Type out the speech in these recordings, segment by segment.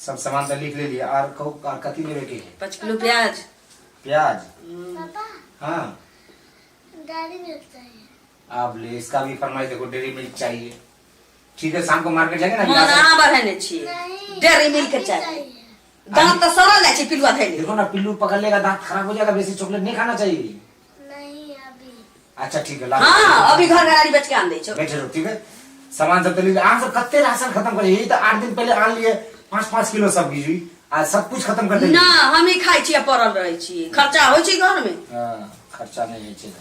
सब सामान तऽ लिख लेलियै आर कहू आर कथी लेबे के है 5 किलो प्याज। प्याज। पापा। हाँ। डेयरी मिल्क चाहिए। आप ले, इसका भी फरमाइश देखो, डेयरी मिल्क चाहिए। ठीक है, शाम को मार्केट जाएंगे ना। मन अहाँ बढ़ेने छियै। नहीं। डेयरी मिल्क अभी चाहिए। दांत तऽ सड़ल जाइ छै पिलुआ धैले। देखो ना, पिल्लू पकड़ लेगा, दांत खराब हो जाएगा। वैसे चॉकलेट नहीं खाना चाहिए। नहीं, अभी। अच्छा ठीक है, ला। हाँ, अभी घर घरारी बेच के आन दै छौ। बैठे रहो, ठीक है। सामान सब तो ले, अहाँ सब कते राशन खत्म कर, यही तो 8 दिन पहले आन लिए 5-5 किलो सब गिजुई आ सब कुछ खत्म कर देलिए। ना हमही खाइ छियै, पड़ल रहै छियै। खर्चा होइ छै घरमे? हाँ, खर्चा नहीं है छै।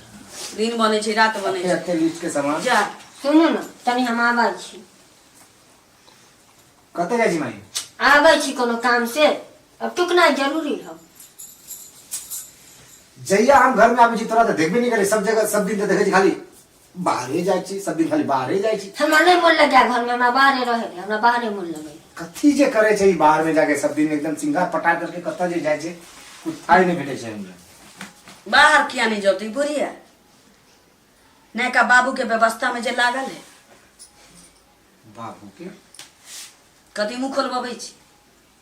दिन बनै छै, रात बनै एते छै। एते लिस्ट के सामान। जा। सुनू ने, तनी हम आबै छी। कते जाइ छी माई? आबै छी कोनो काम से, अब टुकनाइ जरूरी है। जहिया हम घर में आबै छी तोरा तऽ देखबे नहीं करे सब जगह। सब दिन तऽ देखै छी खाली बाहरे जाइ छी, सब दिन खाली बाहरे जाइ छी। हमरा नहीं मोन लगे घर में, हमरा बाहरे रहे दे, हमरा बाहरे मोन लगे। कथी जे करे छै ई बाहर में जाके, सब दिन एकदम सिंगार पटा करके कतऽ जे जाइ छै, कुछ थाई नहीं भेटै छै हमरा। बाहर किया नहीं जौती बुढ़िया? नयका बाबू के व्यवस्था में जे लागल है। बाबू के? कथी मुँह खोलबबै छी?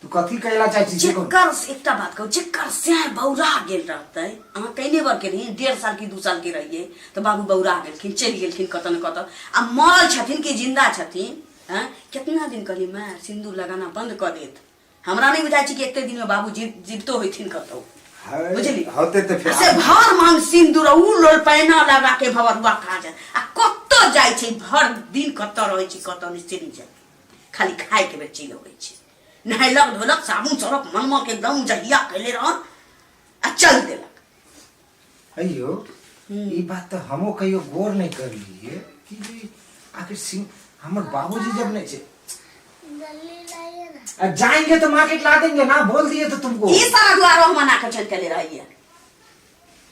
तू कथी कहला चाहै छी से कहू। जेकर एकटा बात कहू, जेकर सैर बौरा गेल रहतै, अहाँ कइने बर के रहियै, 1.5 साल की 2 साल के रहियै तऽ बाबू बौरा गेलखिन, चलि गेलखिन कतऽ ने कतऽ। आ मरल छथिन कि जिंदा छथिन? हँ, केतना दिन कहलियै माय सिन्दूर लगाना बंद कऽ देत। हमरा नहि बुझाइ छै कि एते दिन में बाबू जीवितो होइथिन कतौ। बुझली? होते तऽ फेर से भर मांग सिन्दूर उ लोल पैना लगा के भवरुआ काज आ कतऽ जाइ छै, भर दिन कतऽ रहै छै, कतऽ नहि से नहि जाय। खाली खाय के बेर चलि अबै छै। नहेलक धोलक, साबुन सरफ मनमा के एकदम जहिया कैले रहल आ चल देलक। अयो, ई बात तऽ हमो कहियो गौर नहि करलियै कि जे आखिर सिंह हमर बाबूजी जब नहीं छै। जल्दी लाइए ना। अब जाएंगे तो मार्केट ला देंगे ना, बोल दिए तो तुमको। ई सारा दुआरो हम मना के चल चले रहिए।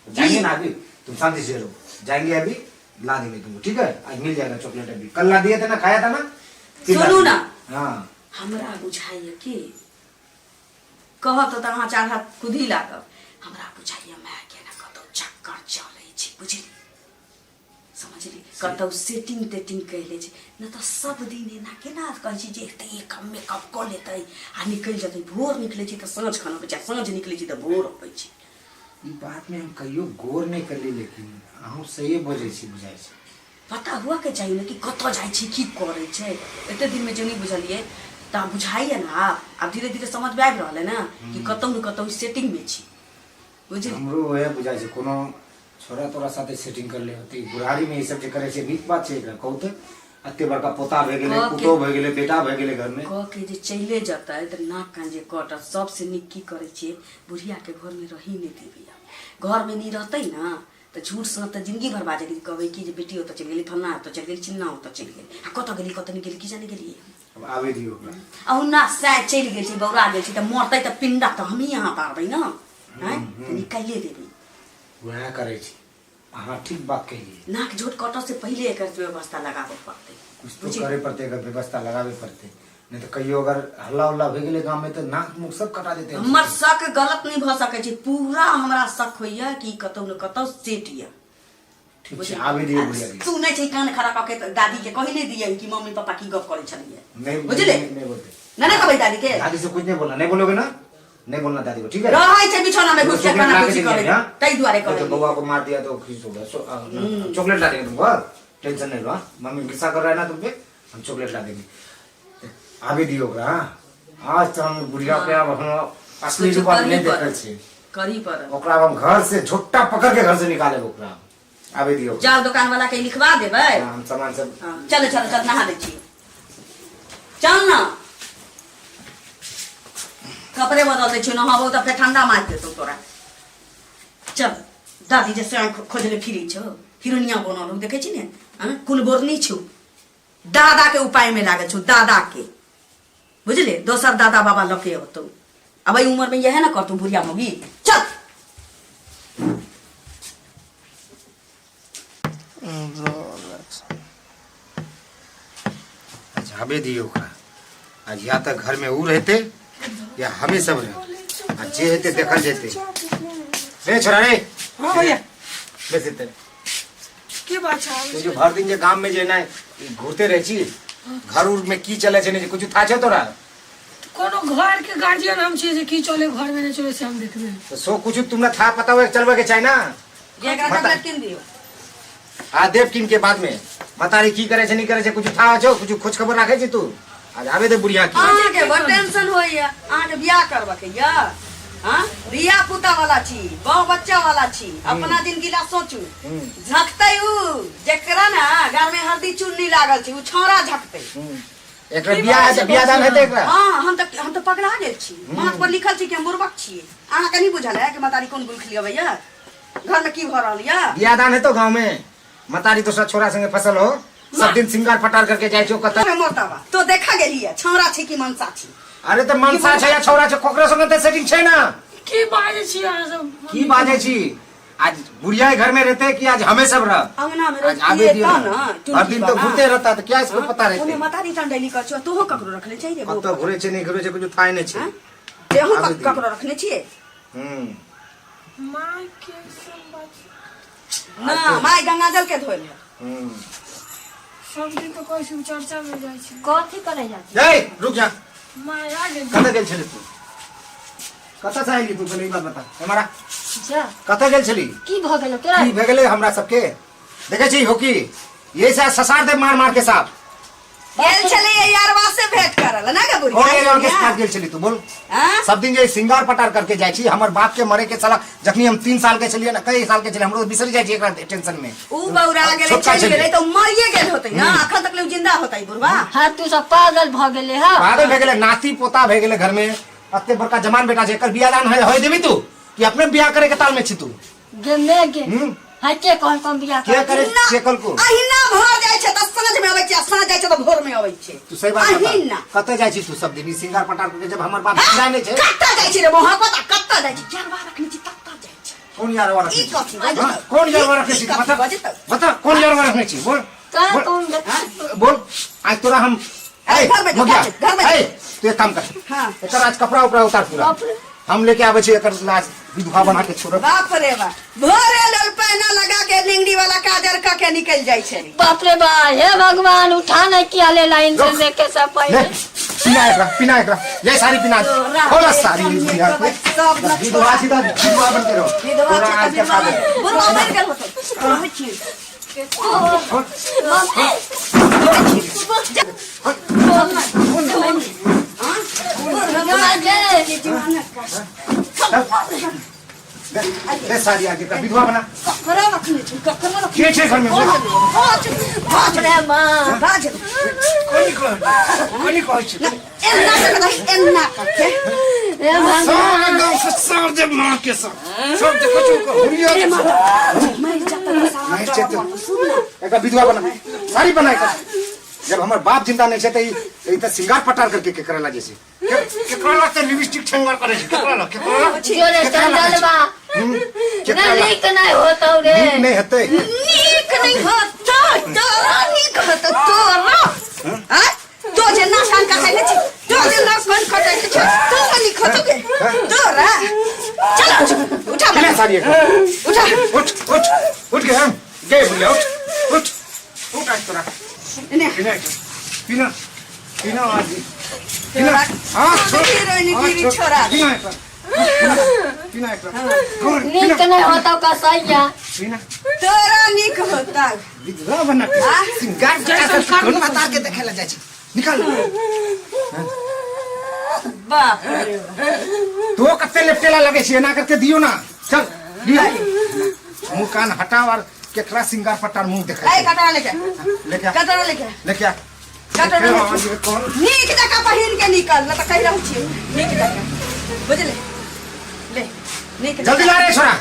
जाएंगे ना अभी, तुम शांति से रहो, जाएंगे अभी ला देंगे तुमको, ठीक है? आज मिल जाएगा चॉकलेट। अभी कल ला दिए थे ना, खाया था ना, फिर ला सुनू देंगे। ना। हाँ। हमरा बुझाइए कि कहब तऽ अहाँ चार हाथ खुद ही लागब। हमरा बुझाइए मायके ने कतहु चक्कर चलै छै, बुझली? समझली? कतहु सेटिंग तेटिंग कैले छै, नहि तऽ सब दिन एना केना कहै छै जे एते एक मेकअप कऽ लेतै आ निकलि जेतै। भोर निकलै छै तऽ साँझ खन अबै छै आ साँझ निकलै छै तऽ भोर अबै छै। ई बात में हम कहियो गौर नहीं करली, लेकिन अहूँ सही बजै छी बुझाइ छै। पता हुआ के चाही ने कि कतऽ जाइ छै, की करै छै। एते दिनमे जे नहि बुझलियै तऽ आब बुझाइए ने। आब आब धीरे धीरे समझमे आबि रहल है ने कि कतहु ने कतहु सेटिंगमे छी, बुझली? हमरो वएह बुझाइ छै, कोनो छोरा तोरा साथे सेटिंग कर ले होतै। बुढ़ारी में ई सब जे करै छै, नीक बात छै एकरा? कहू तऽ, एते बड़का पोता भए गेलै, पुतोह भए गेलै, बेटा भए गेलै घरमे। कऽ के जे चलिए जेतै तऽ नाक कान जे कटत। सबसँ नीक की करै छियै, बुढ़ियाके घरमे रही नहि देबै। आब घरमे नहि रहतै ने तऽ झूठ सच तऽ जिंदगी भर बाजै कहबै कि जे बेटी ओतऽ चलि गेली, फल्लाँ ओतऽ चलि गेली, चिल्लाँ ओतऽ चलि गेली आ कतऽ गेली, कतऽ नहि गेली, की जाने गेलियै। आब आबै दियौ ओकरा। अहुना सएह चलि गेल छै, बौरा गेल छै तऽ मरतै तऽ पिंडा तऽ हमही यहाँ पारबै ने। आँय, तऽ निकालिए देबै। वएह करै छी, अहाँ ठीक बात कहलियै। नाक झोट कटऽ से पहिले एकर व्यवस्था लगाबऽ पड़तै। कुछ तो करे पड़तै, एकर व्यवस्था लगाबे पड़तै, नहीं तो कहियो अगर हल्ला उल्ला भए गेलै गाँव में तऽ नाक मुख सब कटा देतै। हमर शक गलत नहि भऽ सकै छै। पूरा हमरा शक होइया कि कतौ ने कतौ सेट यऽ। ठीक छै, आबे दियौ बुढ़िया के। सुनै छै कान खड़ा कऽ के तऽ दादी के कहि नहि दियै कि मम्मी पापा की गप करै छलियै। नहीं। बुझलियै? नहीं, नहीं बोलते। नहि ने कहबै दादी के? दादी से कुछ नहीं बोलना। नहीं बोलोगे ना? नहीं बोलना दादी को, ठीक है? रहै छै बिछौना में घुस के चॉकलेट खाना ला के कुछ देंगे करै अभी, हाँ? ताहि दुआरे नहीं तो कहै। बउआ को मार दिया तो खुश हो गया। ना, चॉकलेट ला देंगे तुमको, हाँ? टेंशन नहीं लो, हाँ? मम्मी गुस्सा कर रहा है ना तुम पे, हम चॉकलेट ला देंगे। आबे दियो ओकरा, हाँ? आज तो हम बुढ़िया के अब हम असली कुछ रूप आब करही नहीं देखल पड़त। छी। करही पड़त। ओकरा अब हम घर से झोटा पकड़ के घर से निकाले ओकरा। आबे दियो। जाओ, दुकान वाला के लिखवा देबै। हाँ, हम सामान सब। हाँ, चलो चलो चल, नहा दै छी, चल ना, कपड़े बदल दै छियौ। नहाबो तऽ फेर ठंडा मारि देतौ तोरा। चल, दादी जे स्वयं खोजले फिरै छौ, हिरोनिया बनल हौ, देखै छी ने? हाँ, कुलबोरनी छौ, दादा के उपाय में लागल छौ दादा के, बुझले? दोसर दादा बाबा लऽ के अतौ। अब एहि उम्र में इएह ने करतौ बुढ़िया मौगी। चल। अच्छा, आबे दियो ओकरा। आज या तऽ घर में ऊ रहते या हमें सब रह, आ जे हेते देखल जेते। रे छोरा रे। हाँ भैया। बेस एते। की बात छै? तू जो भर दिन जे गाम में जे ना घूरते रहे छी, घर उर में की चले छै ने कुछ था छै तोरा? कोनो घर के गार्जियन हम छियै जे की चले घर में नहीं चले से हम देखबे। तो सो कुछ तुमरा था पता हुए चलबे के चाही ना। जे एकरा चॉकलेट कीन दियो। आ देव किन के बाद में मतारी की करे छै नहीं करे छै कुछ था छौ, कुछ खोज खबर राखे छै तू। आज आबे दे बुढ़िया की। अहाँके बड़ टेंशन होइया, अहाँके बियाह करबके या हाँ धिया पुता वाला छी, बाल बच्चा वाला छी, अपना जिंदगी ला सोचू। झकतै उ जेकरा ना घर में हल्दी चुन्नी लागल छै, उ छौड़ा झकतै। एकरा बियाह हेतै, बियाह दान हेतै एकरा। हाँ, हम तऽ पगला गेल छी। माथ पर लिखल छै कि हम बुड़बक छियै। अहाँके नहीं बुझल है कि मतारी कोन गुलखली अबैया, घर में की भऽ रहल या? बियाह दान हेतौ गाँव में, मतारी दोसर छोरा संगे फसल हो, सब दिन सिंगार पटार करके जाइ छौ कतऽ। तोरे मोरताबा तो देखा गेली है, छौड़ा छै कि मनसा छै? अरे तऽ मनसा छै या छौड़ा छै, ककरो संगे तऽ सेटिंग छै ना। की बाजै छी अहाँ सब? की बाजै छी? आज बुढ़िया घर में रहते कि आज हमें सब रह? अंगना में आज आबे रहतियै दियो तऽ ना। ना, हर दिन तो घूरते रहता तो क्या इसको पता रहते? ओने मतारी टंडैली कर छौ, तोहो ककरो रखने छै रे? कतऽ घुरे छै नहीं घुरे छै कुछ थाय नहीं छै। हाँ? तेहो आबे दियो। ककरो रखने छियै? माय के सब बात ना, माय गंगा जल के धोइल है। सब दिन तो कोई शिव चर्चा में जाइ छै। कथी करे जाइ छै? ए रुक जा। माय आ गेल। कतऽ गेल छली तू? कतऽ से आइली तू? पहिले ई बात बता हमारा। जा। कतऽ गेल छली? की भऽ गेल तोरा? की भऽ गेलै हमरा सबके? देखै छी हो की ये से ससार दे मार मार के साफ। गेल छलै यारवा से भेंट करल ना गे बुढ़िया? कौन यार के साथ गेल छली तू बोल? हाँ? सब दिन जे सिंगार पटार करके जाइ छी, हमर बाप के मरे के साला जखनी हम 3 साल के छलियै ना, कई साल के छलियै, हमरो बिसरि जाइ छी एकरा टेंशन में। उ बौरा गेलै, छोटका चलि छलियै। गेलै तऽ मरिए गेल होतै ना, अखन तक ले उ जिंदा होतै बुढ़वा। हाँ तू सब पागल भऽ गेले हँ। पागल भए गेलै, नाती पोता भए गेलै घर में, एते बड़का जवान बेटा छै, एकर बियाह दान होय देबी तू कि अपने बियाह करे के ताल में छी तू? गे मैं गे। हाँ के कहल कम बियाह के करे के कहल को? अहिना भर जाइ छै तऽ साँझ में अबै छै, आ साँझ जाइ छै तऽ भोर में अबै छै। तू सही बात बता। अहिना। कतऽ जाइ छी तू सब दिन ई सिंगार पटार करके जब हमर बाप जिंदा नहि छै? कतऽ जाइ छी रे मोहा पता कतऽ जाइ छी? यारवा रखने छी ततऽ जाइ छी। कौन यारवा रखने ई छी? कथी बाजतौ? हाँ? कौन यारवा रखने छी? ई कथी बता। बाजतौ? बता कौन यारवा रखने छी? बोल। कहाँ बोल। कौन रख- बोल। आज तोरा हम ए, ए, घर में जा, मोगिया, घर में जा। ए, तू एक काम कर। हाँ। एकर आज कपड़ा उपड़ा उतार पूरा। कपड़ा? हम लेके आबै छी एकर लाज विधवा बना के छोड़ब। बाप रे बाप, भोरे लोल पैना लगा के नेंगड़ी वाला काजर क के निकल जाइ छै। बाप रे बा, हे भगवान, उठा नहीं किया ले लाइन से रुक। देखे सब ले, पहले। पिना एकरा, पिना एकरा। ये सारी पिना। तोरा खोला सारी एकदम बुढ़िया के। सब न विधवा छोड़ा। छी तऽ विधवा बन के रहो। विधवा तोरा छै आज तऽ के विधवा साथ। बुढ़वा मरि गेल होतै। कहै छी। दे सारी आगे का विधवा बना। ककरा रखने छी? ककरा रखने? के छै घर में? बाप रे माँ। बाज। कोनी कहै कोनी कहै छै? एना करके एना करके। हे भगवान। सारा गाँव से सार दे माँ के साथ। सब देखो छौ हुरिया रे माता, मरि जाता तऽ सारा मरि जेतै। सुन ना। एकरा विधवा बना, सारी बना एकरा। जब हमर बाप जिंदा नहीं छै तऽ ई तऽ सिंगार पटार करके केकरा ला जैसे केकरा ला तऽ लिपस्टिक श्रृंगार करे छै केकरा ला केकरा ला जोरे चंदलवा। केकरा ना ला? नीक नहीं होतौ रे। नीक नहीं हेतै। नीक नहीं होतौ तोरा, नीक होतौ तोरा। आँय? तो जे नाक कान कटै छी, तो जे नाक कान कटै छी, तोरा नीक होतौ गे तोरा। चल उठ, उठा पिना सारी एकरा। उठा। उठ उठ उठ गए हम गए बुढ़िया उठ उठ उठ आज तोरा। एने। पिना पिना पिना आज पिना। हाँ छोड़। हीरोइन हाँ, गिरी छोड़। छोड़ा। पिना एकरा पिना पिना एकरा कौन? नीक पिना नहीं होतौ कसैया। पिना तोरा नीक होतौ। विधवा बना के सिंगार पटार करके कोन माता के देखे ला जाइ छै निकाल। बाप रे बाप। तो कते लेपटेला लगे छै एना करके दियो ना चल दियो मुंह कान हटाओ और केकरा सिंगार पटार मुंह देखा ए कटरा लेके लेके आ कटरा लेके लेके आ कटरा लेके आ, लेके ये कौन नीक जकाँ पहिन के निकल न तऽ कहि रहल छियै नीक जकाँ बुझले ले नीक जल्दी ला रे छोरा।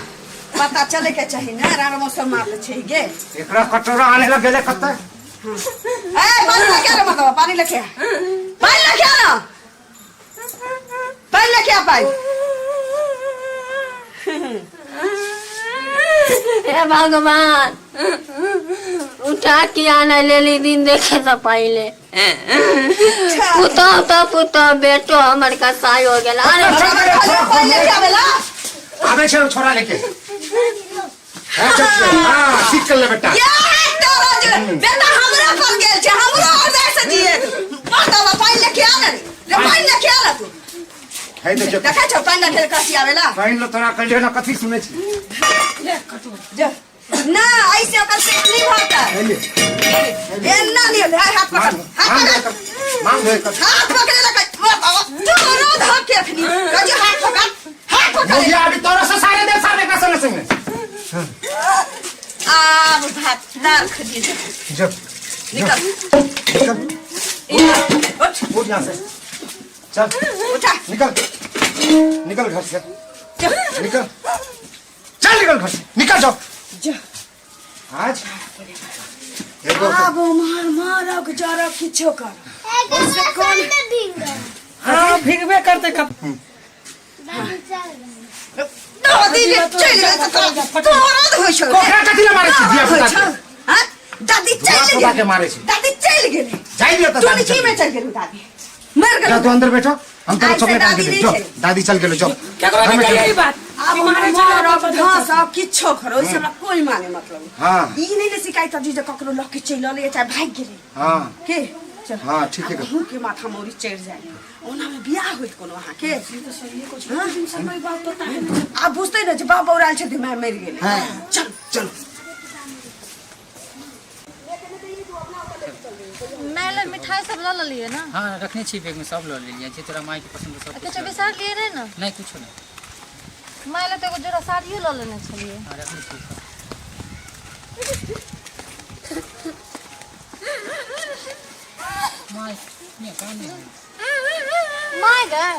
पता चले के चाही ना रार मौसम मारले छै गे। एकरा कटोरा आने लग गेले कते। ए पानी लेके आ रे मतवा, पानी लेके आ, पानी लेके आ ना, पानी लेके आ पानी। हे भगवान, उठा के आने लेली दिन देखे से पहले। पुतोह तो पुतोह बेटो हमर कसाई हो गेल। अरे पानी लेके आवेला आबे छै छोरा लेके। हाँ, चल, चल। हाँ, ठीक कर ले बेटा। या तोरा जे बेटा हमरा पर गेल छै, हमरो हृदय से जिए। बतावा पानी लेके आ ना रे। रे पानि लऽ के आला तू है देखियो देखै छौ पानि लऽ के कसी आवेला पानि लऽ तोरा कहियो ना कथी सुनै छी ले कटोरी जो ना ऐसे ओकर पेट नहीं भरता है ले एना नहीं होता हाथ पकड़ हाथ मांग पकड़ मांग धोए कर हाथ पकड़े लगा तोरो धक के अखनी कजी हाथ पकड़ हाथ पकड़ मुझे अभी तोरा से सारे देव सारे का संग संग आब भात दाल खदी जो निकल निकल उठ उठ यहाँ से चल उठा निकल निकल घर से चल निकल चल निकल घर से निकल जाओ जा आज एगो आब मार मारक जरक किछो कर एक बार में भीग गया हाँ भीगबे करते कब दादी चल गई दादी ले चल गेल तऽ तोरा होइ छौ कोकरा कथी ला मारै छी धिया पुता के हाँ दादी धिया चलि पुता के गेल मारै छी दादी चलि गेल जाई दियो त तू दादी की में चलि गेल दादी मर जा गेल तू अंदर बैठो हम तोरा आइ से चॉकलेट आन के दादी दे नहि जो छै। दादी चल गेलो जो केकरो घर नहीं में कहिए चल। ई बात आब कि मारे चले मारब अपन धस सब किछो करो ओहिसँ हमरा कोइ माने मतलब नहि। हाँ। ई नहि ने शिकायत जी जे ककरो लऽ के चलि अलै चाहे भागि गेलै हाँ के चल हाँ, ठीक है। आब अहूँके माथा मौरी चढ़ि जाय ओना मे बियाह होइत कोनो अहाँके हाँ? समय बात पता है नहीं। आब बुझतै ने जे बाप बौरायल छै माय मरि गेलै हाँ। चल चल माय लए मिठाई सब लऽ लेलियै ने हाँ रखने छी बैग में सब लऽ लेलियै जे तोरा मायके पसंद सब किछु कुछ लऽ बिसरलियै रहै ने नहि कुछो नहि माय लए तऽ एगो जोड़ा साड़ियो लऽ लेने छलियै हाँ रखने छी सब। माय नहि का नहि माय गए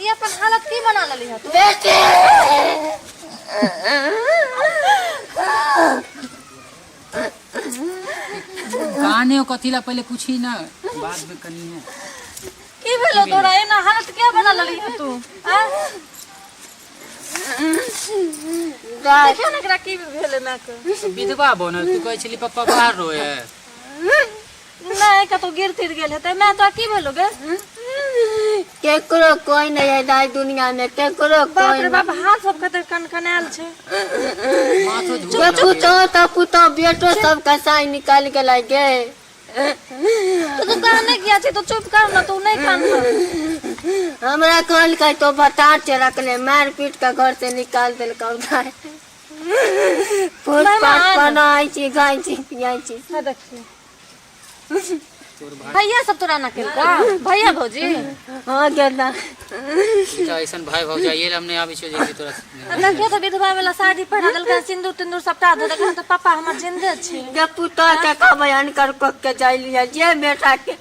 ई अपन हालत की बना लेली है तू बेटी गाने कथी ला पहले पूछी ना बाद में कनी है की भेलो तोरा एना हालत क्या बना लेली है तू आँ? देखियौ ने एकरा की भेलै मायके विधवा बनल तू कहै छली पप्पा बाहर रोए नहि कतौ गिर तिर गेल हेतै माय तोरा की भेलो गे केकरो कोई नहीं है दाई दुनिया में केकरो बाप कोई रे बाप हाथ सब कते कनकनायल छै माथो धो जे पुतोह तऽ पुतोह बेटो सब कसाई निकाल के लाग गे तो तू काने किया छै तो चुप कर ना तू नहीं कान हमरा कहलकै तो बता के रखले मार पीट के घर से निकाल देलकौ दाई फुटपाथ बनाइ छी खाइ छी पियाइ छी हाँ देखिए भैया सब तोरा ना केलका भैया भौजी हाँ गेला ई तऽ ऐसन भाई भौजाई हम नहि आबै छियौ जल्दी तोरा देखियो तऽ विधवा वाला साड़ी पहिरा देलकै सिंदूर तिंदूर सबटा धो देलकै तऽ पापा हमर जिंदे छै जे पुतोह के कहबै अनकर कोख के जाइलियै जे बेटा के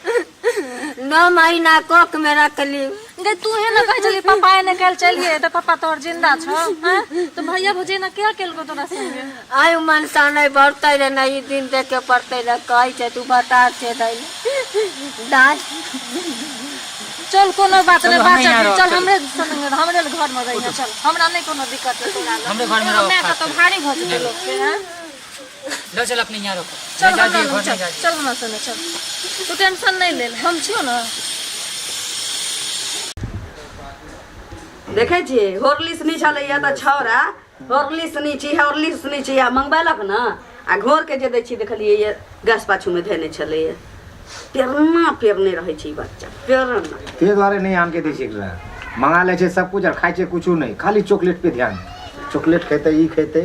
9 महीना कोख में रखली गे तू हे ना कहै छली पापा एने काल्हि चलिए तऽ पापा तोहर जिंदा छौ हैं तऽ भैया भौजी एना किया केलको तोरा संगे आयु मनसा नहि बढ़तै रे नहि ई दिन देखे पड़तै रे कहै छै तू बता छै दाइ दाइ चल कोनो बात चल, नहि हमे बात यहाँ रहब, चल चल। हमरे संगे हमरे घर में रहिहे चल हमरा नहि कोनो दिक्कत है तोरा लग। हमरे घर में रहो, माय खास कतौ भारी भऽ जेतै लोक के हैं लऽ चल अपने यहाँ रखो चल नहीं जा हमरा दिए लग घर चल नहीं जा दिए चल हमरा संगे चल तू टेंशन नहि लेल हम छियौ ने देखै छियै हॉर्लिक्स नहि छलैया तऽ छौड़ा हॉर्लिक्स नहि छी हॉर्लिक्स नहि छी आ मंगबेलक ने आ घोर के जे दै छी देखलियै ये गैस पाछूमे धेने छलैया पेरना पेरने रहै छै ई बच्चा पेरना ते दुआरे नहीं आन के दै छै एकरा मंगा लै छै सब कुछ और खाइ छै कुछो नहीं खाली चॉकलेट पे ध्यान चॉकलेट खेतै ई खेतै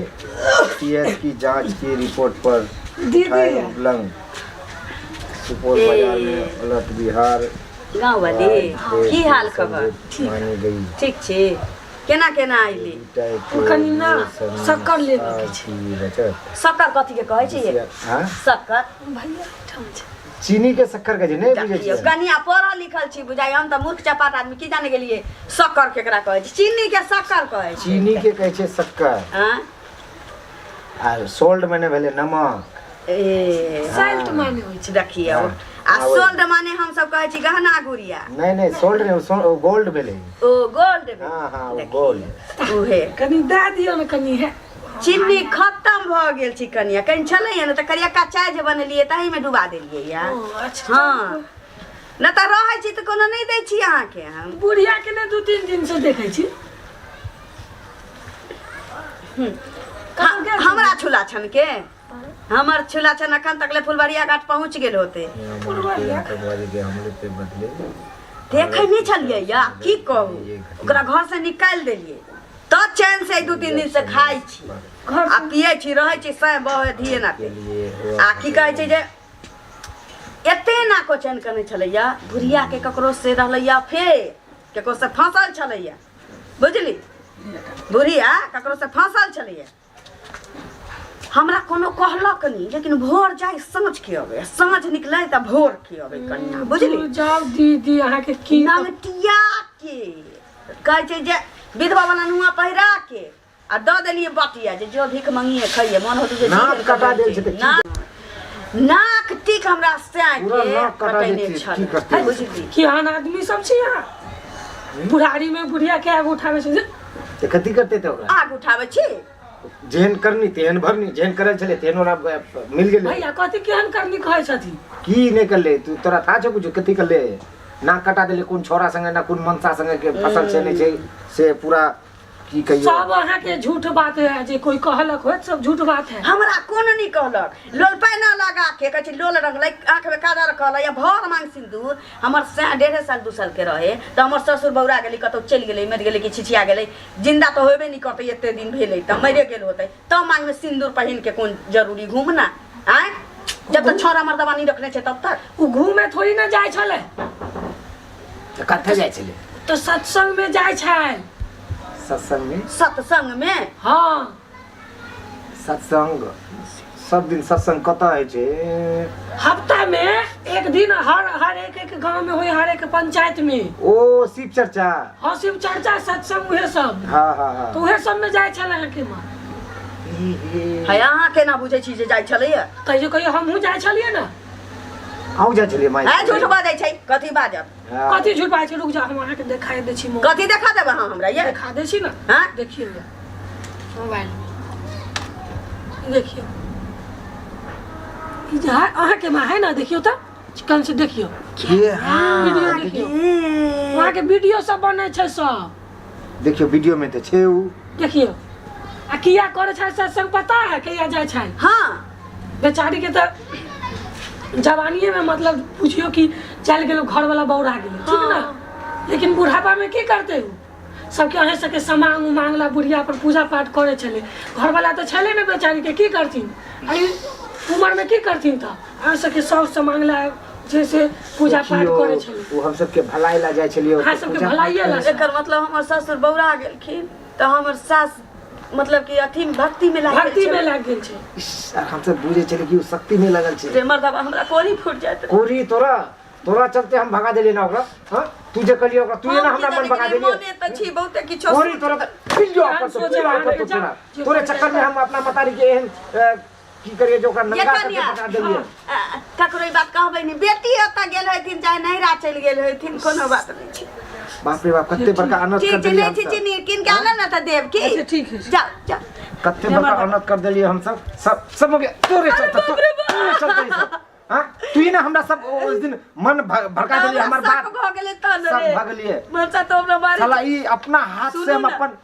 टीएस की जांच की रिपोर्ट पर दीदी लंग सुपौल बाजार में उलट बिहार गाँववाली की हाल खबर मानी गई ठीक छी केना केना अयली कनी ना शक्कर लेबे के छै बचत शक्कर कथी के कहै छियै हाँ? शक्कर भैया ठाम छै चीनी के शक्कर के छै नहीं बुझै देखियौ छियै कनिया पढ़ल लिखल छी बुझाइ हम तऽ मूर्ख चपाट आदमी की जाने गेलियै शक्कर केकरा कहै छै चीनी के शक्कर कहै छै चीनी के कहै छै शक्कर आँय? आ सोल्ड माने भेलै नमक ए साल्ट माने होइ छै देखियौ हाँ, आ हाँ, सोल्ड माने हम सब कहै छी गहना गुड़िया नहीं नहीं सोल्ड नहीं गोल्ड भेलै ओ गोल्ड हाँ हाँ ओ गोल्ड उहे कनी दए दियौ ने कनी है चीनी खत्म भऽ गेल छै कनिया कनि छलैया ने तऽ करियका चाय जे बनेलियै ताहीमे डुबा देलियै या ओ अच्छा हँ नहि तऽ रहै छी तऽ कोनो नहि दै छी अहाँके हम बुढ़िया के ने 2-3 दिन से देखै छी हमरा छुला छन के हमर छुला छन अखन तकले फुलबरिया घाट पहुंच गेल होते। हमरे पे बदले देखे नहीं छलियै या की कहू, ओकरा घर से निकालि देलियै तऽ चैन से 2-3 दिन से खाइ छी आ पियै छी, रहै छी सै बहे धिये ना के लिए आ की कहै छै जे एते नाको चैन कने छलैया बुढ़िया के, ककरो से रहलैया फेर ककरो से फंसल छलैया, बुझली बुढ़िया ककरो से फंसल छलैया। हमरा कोनो कहलक नहीं, लेकिन भोर जाय साँझ के अबे, साँझ निकले तऽ भोर के अबे कनिया, बुझली। जाओ दीदी अहाँ के की नंगटिया के कहै छै जे विधवा वाला नुआ पहिरा के आ दऽ देलियै बटिया जे जो भीख मंगिए खइए, मन होतै जे नाक जीवन कटा कटै देल छै। छै तऽ की नाक टीक हमरा सैं पूरा के नाक कटा कटेने देल छै, छल की करतै? बुझली। केहन आदमी सब छी अहाँ, बुढ़ारी में बुढ़िया के आग उठाबै छै। तऽ कथी करतै तऽ ओकरा आग उठाबै छी? जेहन करनी तेहन भरनी, जेहन करल छलै तेहन ओकरा मिल गेलै। भैया कथी केहन करनी कहै छथिन? की नहि करले तू, तोरा था छौ कुछ कथी करले? नाक कटा देले कोन छौड़ा संगे ना कोन मनसा संगे के फसल छै नहि छै से पूरा की कहियो। सब अहाँ के झूठ बात है, जे कोई कहलक होत सब झूठ बात है। हमरा कोनो नहीं कहलक, लोल पैना लगा के कहै छै लोल रंगलै, आँख में काजर कहलै या भर मांग सिंदूर। हमर सै 1.5 साल 2 साल के रहे तऽ हमर ससुर बौरा गेलै, कतौ चलि गेलै, मरि गेलै कि छिछिया गेलै, जिंदा तऽ होबे नहीं करतै, एते दिन भेलै तऽ मरे गेल होतै, तब मांग में सिंदूर पहिन के कोन जरूरी घूमना आँय, जब तक छौड़ा मर्दबा नहीं रखने छै तब तक। उ घूमे थोड़ी ना जाइ छलै। तऽ कतऽ जाइ छलै? तऽ सत्संग में जाइ छै। सत्संग में? सत्संग में? हाँ। सत्संग सब दिन सत्संग कतऽ होइ छै? हफ्ता में एक दिन हर हर एक एक गांव में होय, हर एक पंचायत में। ओ शिव चर्चा? हाँ शिव चर्चा सत्संग उहे सब। हाँ हाँ हाँ। तो उहे सब में जाइ छलै अहाँ के माँ। है अहाँ केना बुझै छी जे जाइ छलैया? कहियो कहियो हमहूँ जाइ छलियै ने। अहूँ जाइ छलियै माय? है झूठ बाजै छै, कथी बाजब? हाँ। कथी झूठ बाजै छै? रुक जाओ, हम अहाँ के देखाइ दै छी मोबाइल। कथी देखा देबै अहाँ हमरा ये? देखा दै छी ने। हाँ? देखियौ ये मोबाइल में देखियौ, ई जे है अहाँ के माँ है ना, देखियौ तऽ चिकन से देखियौ ये हाँ वीडियो देखियौ, वहाँ के वीडियो सब बनै छै सब। देखियौ वीडियो में तऽ छै उ। देखियौ आ किया करै छै सत्संग पता है, किया जाइ छै? हाँ। बेचारी के तऽ जवानिए में मतलब बुझियौ कि चलि गेल घरवाला बौरा गेलै, ठीक ना, लेकिन बुढ़ापा में की करतै उ? सबके अहें सबके समांग उमांग ला बुढ़िया पर पूजा पाठ करै छलै, घरवाला तऽ छलै ने बेचारी के, की करथिन एहि उमर में की करथिन? तऽ अहाँ सबके साउस समांग ला जैसे पूजा पाठ करै छलै। ओ हम सबके भलाई ला जाइ छलियै। अहाँ सबके भलाइए ला। एकर मतलब हमर ससुर बौरा गेलखिन तऽ हमर सास मतलब कि अथी में भक्ति में लागि गेल भक्ति में छलै। लागि गेल छै। इस, आर हमसब बुझै छलियै कि ओ शक्ति में लगल छै। रे मर्दबा हमरा कोरी फूट जाइत रहे। कोरी तोरा तोरा चलते हम भगा देलियै ना ओकरा। हाँ तू जे कहलियै ओकरा, तू ना हमरा मन भगा देलियै। मोने तऽ छी बहुते किछो। कोरी तोरा तऽ फिर जो अपन तो सोचे फिर अपन तो जाओ, तोरा जे तोरे चक्कर में हम अपना मतारी के एहन की करिए जो ओकरा ये नंगा करके कनिया, भगा देलियै। ककरो ई बात कहबै नहीं, बेटी ओतऽ गेल होथिन चाहे नैहरा चलि गेल होथिन, कोनो बात नहीं छै। बाप रे बाप, कते बड़का अनर्थ ठीक कर छै, देलियै नहीं हम छी सब। चीनी कीन के आनब ने तऽ देब की? अच्छा ठीक है। जाओ जाओ। कते बड़का अनर्थ कर देलियै हम सब, सब सब हो गया तोरे चलते, तोरे चलते ई सब। हाँ तू ही ना हमरा सब उस दिन मन भड़का देलियै हमर हमरा बात शक भऽ गेलै तहन सब रे। भऽ गेलियै। मनसा तो हमरा मारे साला ई अपना हाथ से सुनू हम ना। अपन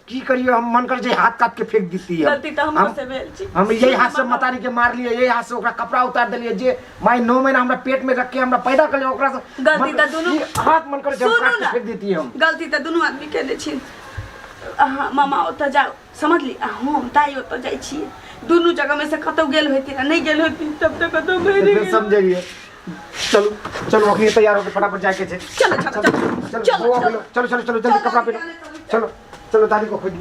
की करिए, हम मन कर जे हाथ काट के फेंक देती हम। गलती तऽ हमरो से भेल छै। हम यही हाथ से मतारी के मार लिए, यही हाथ से ओकरा कपड़ा उतार देलिए, जे माई 9 महीना हमरा पेट में रख के हमरा पैदा कर ओकरा से गलती मन- तऽ दुनू ई हाथ मन कर जे हम सुनू काट के ना। फेंक देती हम। गलती तऽ दुनू आदमी केने छी। अहाँ मामा ओतऽ जाउ समझली, आ हम ताई ओतऽ जाइ छियै, दुनू जगह में से कतौ गेल होथिन आ नहि गेल होथिन तब तऽ कतौ मरि फिर गेल। समझिए, चलू चलू अखनी तैयार होके फटाफट जाके छै। चलो चलो चलो चलो चलो चलो चलो चलो चलो जल्दी कपड़ा पहनो, चलो चलो दादी को खोज।